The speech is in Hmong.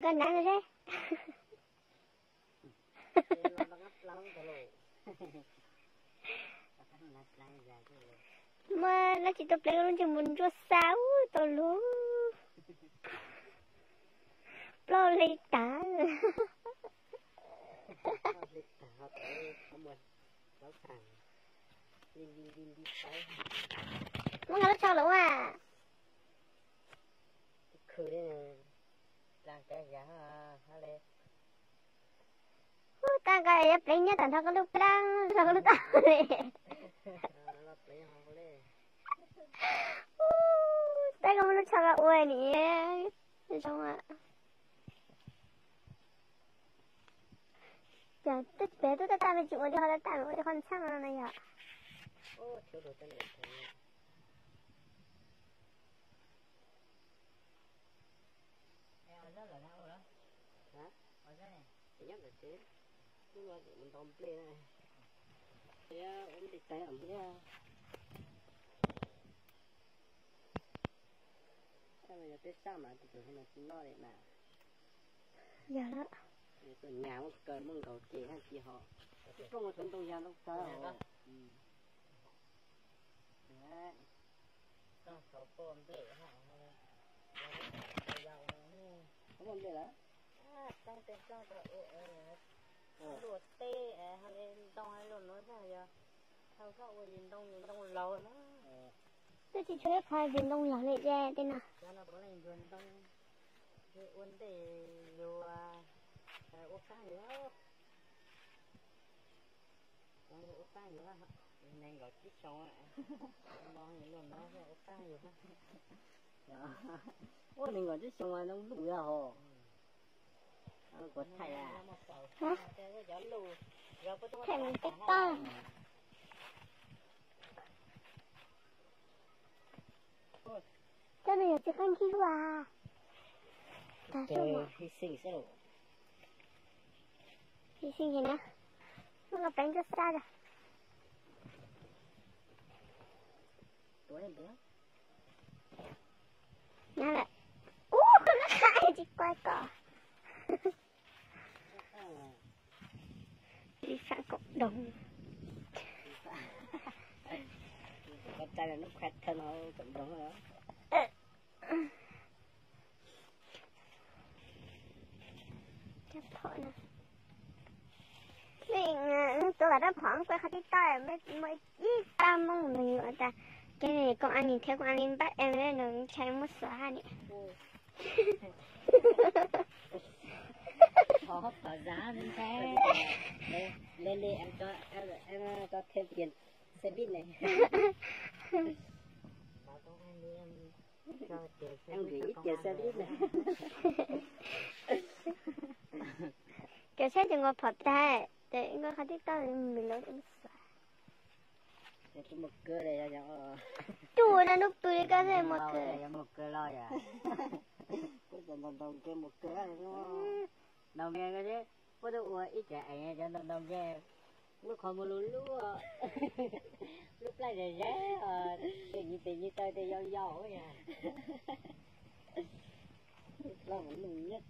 Koj hnav seb. Muaj dab tsi tuaj pleev lub ntsej muag ntsuab xa ub tau lug. Plaub hli tag. Muab nqa lub tsho los ua. Ub, tab nqa yuav pleev nyob tom nrho koj lub plaub, nrho koj lub taub hau li. Ub, tab koj muab lub tsho los ua ni. Zoo. Cas twb pem twb tab tab me tsis ua li qhov tab tab ua li qhov txhab no na yog. Peb sab mas tus tus no tsis noj li mas. Yog lawm. Tus nyuam muaj kaw muaj nkaus ces haj tsis hom. Twb poob ua txhuv ntoo yag ntoo txhawv. Luaj teb luaj ntoo luaj no yog thau koj ua yus ntoo yus ntoo laus na. Twb tsis tshuav ib qho yus ntoo laus li ces tej no. Cov no puav leej yus ntoo, ua ntej yus ua qaab yus. Ua qaab yus, nees nkaum tsib xyoo, ua qaab yus. Ua nees nkaum tsib xyoo ntoo luj yog hos. Kuv thaij, thaij mus tib tag. Coj no yog tsis qeeb khib zuaj. Tag xwb mas. Hi xeej na. Muab los pleev rau sab. Ub, tsis kuaj kom. Vi phạm cộng đồng. Rab phom no. Mej tuav kom rab phom koj qhov tib toj, muaj ib pab Hmoob nws yuav tas, ces công an nhìn thấy công an liên bắt em, nws ntshai muab xuav hab ni. Thov, thov giá nthe. Lên đi em cho, em, em cho thêm tiền xe buýt này. Em gửi ít tiền xe buýt này. Cov saib ces nkaus phom tag, ces nkaus qhov tib toj nws lov. Tus mus kawg, tus no lub pw li koj thiaj mus kawg. Mus kawg los yom. Kuv cov ntoo ntoo kawg mus kawg. Ntoo nkeeg koj seb, puab twb ua ib cov eev cov ntoo ntoo nkeeg, lub qhov muag lub lub, lub plab ze ze, tej yig tes yig taw tej yau yau yom. Plab mas loj nyob.